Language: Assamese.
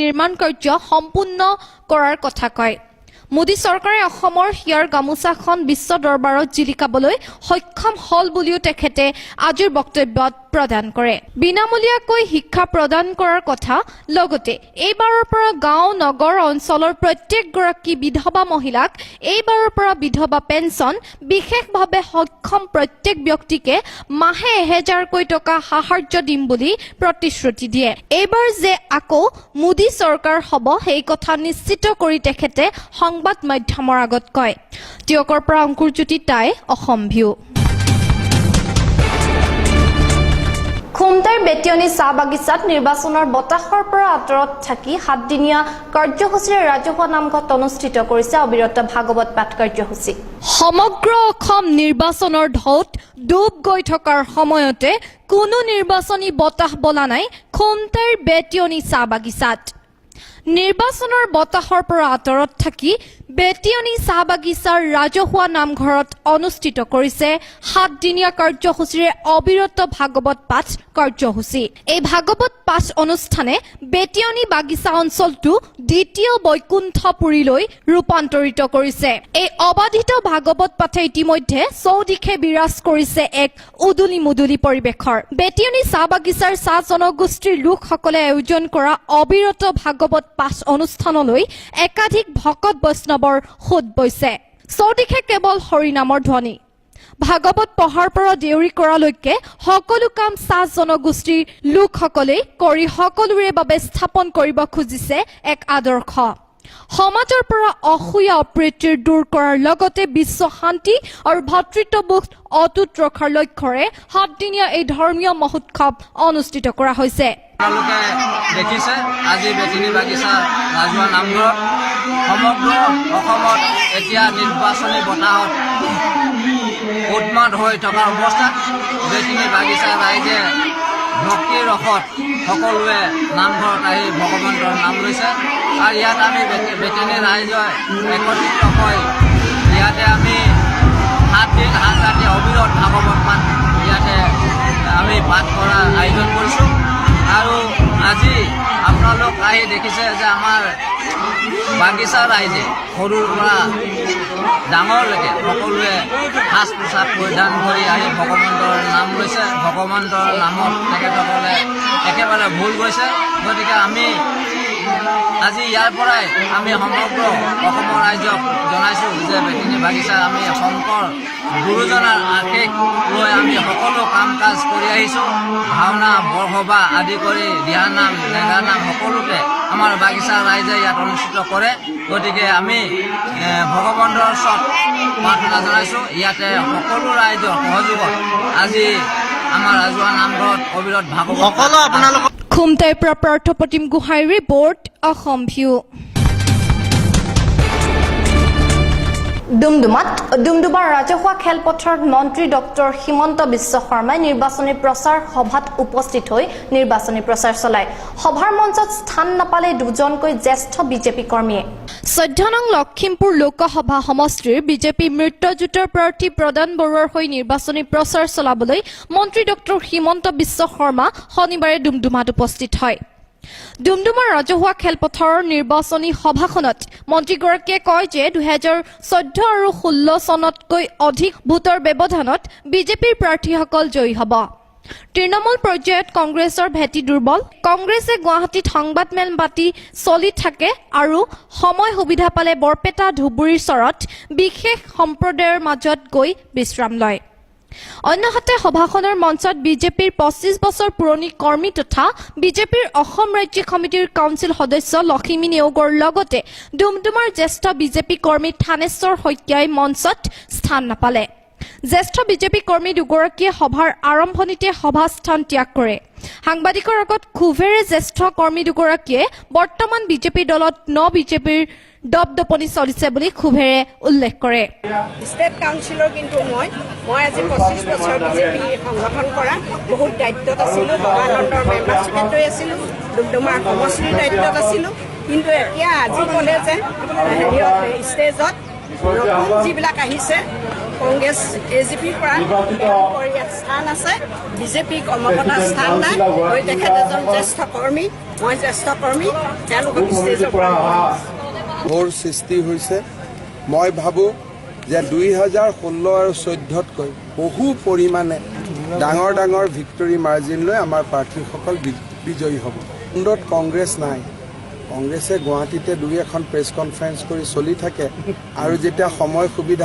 নিৰ্মাণ কাৰ্য সম্পূৰ্ণ কৰাৰ কথা কয়। মোদী চৰকাৰে অসমৰ হিয়াৰ গামোচাখন বিশ্ব দৰবাৰত জিলিকাবলৈ সক্ষম হ'ল বুলিও তেখেতে আজিৰ বক্তব্যত প্ৰদান কৰে। বিনামূলীয়াকৈ শিক্ষা প্ৰদান কৰাৰ কথা, লগতে এইবাৰৰ পৰা গাঁও নগৰ অঞ্চলৰ প্ৰত্যেকগৰাকী বিধৱা মহিলাক এইবাৰৰ পৰা বিধৱা পেঞ্চন, বিশেষভাৱে সক্ষম প্ৰত্যেক ব্যক্তিকে মাহে 1000কৈ টকা সাহায্য দিম বুলি প্ৰতিশ্ৰুতি দিয়ে। এইবাৰ যে আকৌ মোদী চৰকাৰ হ'ব, সেই কথা নিশ্চিত কৰি তেখেতে সংবাদ মাধ্যমৰ আগত কয়। টীয়কৰ পৰা অংকুৰজ্যোতি টাই, অসম ভিউ। খুমটাইৰ বেতিয়নী চাহ বাগিচাত নিৰ্বাচনৰ বতাহৰ পৰা আঁতৰত থাকি 7দিনীয়া কাৰ্যসূচীৰে ৰাজহুৱা নামঘৰত অনুষ্ঠিত কৰিছে অবিৰত ভাগৱত পাঠ কাৰ্যসূচী। সমগ্ৰ অসম নিৰ্বাচনৰ ঢৌত ডুব গৈ থকাৰ সময়তে কোনো নিৰ্বাচনী বতাহ বলা নাই খুমটাইৰ বেতিয়নী চাহ বাগিচাত। নিৰ্বাচনৰ বতাহৰ পৰা আঁতৰত থাকি বেতিয়নী চাহ বাগিচাৰ ৰাজহুৱা নামঘৰত অনুষ্ঠিত কৰিছে 7দিনীয়া কাৰ্যসূচীৰে অবিৰত ভাগৱত পাঠ কাৰ্যসূচী। এই ভাগৱত পাঠ অনুষ্ঠানে বেতিয়নী বাগিচা অঞ্চলটো দ্বিতীয় বৈকুণ্ঠপুৰীলৈ ৰূপান্তৰিত কৰিছে। এই অবাধিত ভাগৱত পাঠে ইতিমধ্যে চৌদিশে বিৰাজ কৰিছে এক উদুলি মুদুলি পৰিৱেশৰ। বেতিয়নী চাহ বাগিচাৰ চাহ জনগোষ্ঠীৰ লোকসকলে আয়োজন কৰা অবিৰত ভাগৱত পাঠ অনুষ্ঠানলৈ একাধিক ভকত বৈষ্ণৱৰ সোঁত বৈছে। চৌদিশে কেৱল হৰিনামৰ ধ্বনি। ভাগৱত পঢ়াৰ পৰা দেউৰী কৰালৈকে সকলো কাম চাহ জনগোষ্ঠীৰ লোকসকলেই কৰি সকলোৰে বাবে স্থাপন কৰিব খুজিছে এক আদৰ্শ। সমাজৰ পৰা অসূয়া অপ্ৰীতিৰ দূৰ কৰাৰ লগতে বিশ্ব শান্তি আৰু ভাতৃত্ববোধ অটুট ৰখাৰ লক্ষ্যৰে 7দিনীয়া এই ধৰ্মীয় মহোৎসৱ অনুষ্ঠিত কৰা হৈছে। আপোনালোকে দেখিছে, আজি বেতিয়নী বাগিচা ৰাজহুৱা নামঘৰত সমগ্ৰ অসমত এতিয়া নিৰ্বাচনী বতাহত উন্মাদ হৈ থকা অৱস্থাত বেতিয়নী বাগিচা ৰাইজে ভক্তিৰ ৰসত সকলোৱে নামঘৰত আহি ভগৱন্তৰ নাম লৈছে। আৰু ইয়াত আমি বেতিয়নী ৰাইজে একত্ৰিত হৈ ইয়াতে আমি 7 দিন 7 ৰাতি অবিৰত ভাগৱত পাঠ ইয়াতে আমি পাঠ কৰাৰ আয়োজন কৰিছোঁ। আৰু আজি আপোনালোক আহি দেখিছে যে আমাৰ বাগিচা ৰাইজে সৰুৰ পৰা ডাঙৰলৈকে সকলোৱে সাজ পোছাক পৰিধান কৰি আহি ভগৱন্তৰ নাম লৈছে। ভগৱন্তৰ নামত তেখেতসকলে একেবাৰে ভুল গৈছে। গতিকে আমি আজি ইয়াৰ পৰাই আমি সমগ্ৰ অসমৰ ৰাইজক জনাইছোঁ যে বেতিয়নী বাগিচাত আমি শংকৰ গুৰুজনাৰ আশীষ লৈ আমি সকলো কাম কাজ কৰি আহিছোঁ। ভাওনা, বৰসভা আদি কৰি দিহানাম, নাম সকলোতে আমাৰ বাগিচাৰ ৰাইজে ইয়াত অনুষ্ঠিত কৰে। গতিকে আমি ভগৱন্তৰ ওচৰত প্ৰাৰ্থনা জনাইছোঁ, ইয়াতে সকলো ৰাইজৰ সহযোগত আজি আমাৰ ৰাজহুৱা নামঘৰত অবিৰত ভাগৱত সকলো আপোনালোকৰ খুমটাইৰ পৰা পাৰ্থপ্ৰতিম গোহাঁইৰ ৰিপৰ্ট, অসম ভিউ। ডুমডুমাত ডুমডুমাৰ ৰাজহুৱা খেলপথাৰত মন্ত্ৰী ডক্টৰ হিমন্ত বিশ্ব শৰ্মাই নিৰ্বাচনী প্ৰচাৰ সভাত উপস্থিত হৈ নিৰ্বাচনী প্ৰচাৰ চলায়। সভাৰ মঞ্চত স্থান নাপালে দুজনকৈ জ্যেষ্ঠ বিজেপি কৰ্মীয়ে। 14 নং লখিমপুৰ লোকসভা সমষ্টিৰ বিজেপি মিত্ৰজোঁটৰ প্ৰাৰ্থী প্ৰদান বৰুৱাৰ হৈ নিৰ্বাচনী প্ৰচাৰ চলাবলৈ মন্ত্ৰী ডক্টৰ হিমন্ত বিশ্ব শৰ্মা শনিবাৰে ডুমডুমাত উপস্থিত হয়। ডুমডুমাৰ ৰাজহুৱা খেলপথাৰৰ নিৰ্বাচনী সভাখনত মন্ত্ৰীগৰাকীয়ে কয় যে 2014 আৰু 16 চনতকৈ অধিক ভোটৰ ব্যৱধানত বিজেপিৰ প্ৰাৰ্থীসকল জয়ী হ'ব। তৃণমূল পৰ্যায়ত কংগ্ৰেছৰ ভেটি দুৰ্বল। কংগ্ৰেছে গুৱাহাটীত সংবাদমেল পাতি চলি থাকে আৰু সময় সুবিধা পালে বৰপেটা, ধুবুৰীৰ চৰত বিশেষ সম্প্ৰদায়ৰ মাজত গৈ বিশ্ৰাম লয়। অন্যহাতে সভাখনৰ মঞ্চত বিজেপিৰ 25 বছৰ পুৰণি কৰ্মী তথা বিজেপিৰ অসম ৰাজ্যিক সমিতিৰ কাউন্সিল সদস্য লখিমী নেওগৰ লগতে ডুমডুমাৰ জ্যেষ্ঠ বিজেপি কৰ্মী থানেশ্বৰ শইকীয়াই মঞ্চত স্থান নাপালে। জ্যেষ্ঠ বিজেপি কৰ্মী দুগৰাকীয়ে সভাৰ আৰম্ভণিতে সভাস্থান ত্যাগ কৰে। সাংবাদিকৰ আগত ক্ষোভেৰে জ্যেষ্ঠ কৰ্মী দুগৰাকীয়ে বৰ্তমান বিজেপি দলত ন বিজেপিৰ দপদপনি চলিছে বুলি ক্ষোভেৰে উল্লেখ কৰে। ষ্টেট কাউন্সিলৰ কিন্তু মই আজি 25 বছৰ বিজেপি সংগঠন কৰা বহুত দায়িত্বত আছিলোঁ। ভৱানন্দৰ মেম্বাৰ ছেক্ৰেটাৰী আছিলোঁ, ডুমডুমাৰ সমষ্টিৰ দায়িত্বত আছিলোঁ। কিন্তু এতিয়া আজি ক'লে যে হেৰিয়ত ষ্টেজত নতুন যিবিলাক আহিছে, কংগ্ৰেছ, এ জিপিৰ পৰা তেওঁলোকৰ ইয়াত স্থান আছে, বিজেপি কৰ্মকৰ্তাৰ স্থান নাই। আৰু তেখেত এজন জ্যেষ্ঠ কৰ্মী। মই জ্যেষ্ঠ কৰ্মী, তেওঁলোকক ষ্টেজৰ পৰা নমাইছোঁ। ঢৌৰ সৃষ্টি হৈছে। মই ভাবোঁ যে 2016 আৰু 14তকৈ বহু পৰিমাণে ডাঙৰ ডাঙৰ ভিক্টৰী মাৰ্জিন লৈ আমাৰ প্ৰাৰ্থীসকল বিজয়ী হ'ব। সুন্দৰত কংগ্ৰেছ নাই। কংগ্ৰেছে গুৱাহাটীতে দুই এখন প্ৰেছ কনফাৰেন্স কৰি চলি থাকে আৰু যেতিয়া সময় সুবিধা